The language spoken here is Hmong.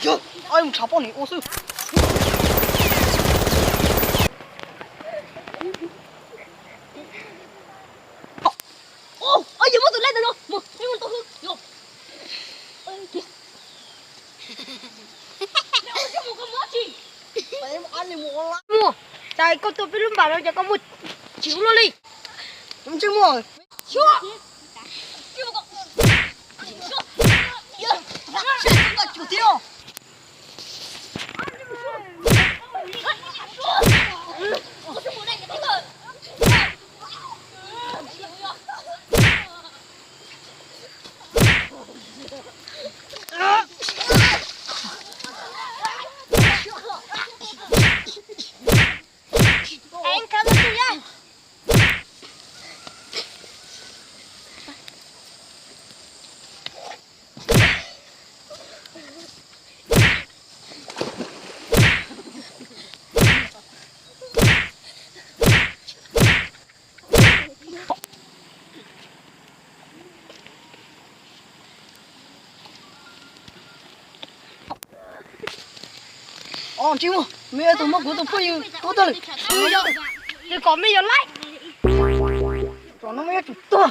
Mus tshav poj niam ua xwb. Mus, cas koj tua peb lub npam no cas koj muaj tsis ua luaj li. Os, tsis muaj, mej tus muab kuv tus phooj ywg tub tag lawm. Ces kom mej yuav laib. Tsam no mej yuav tsum tuag.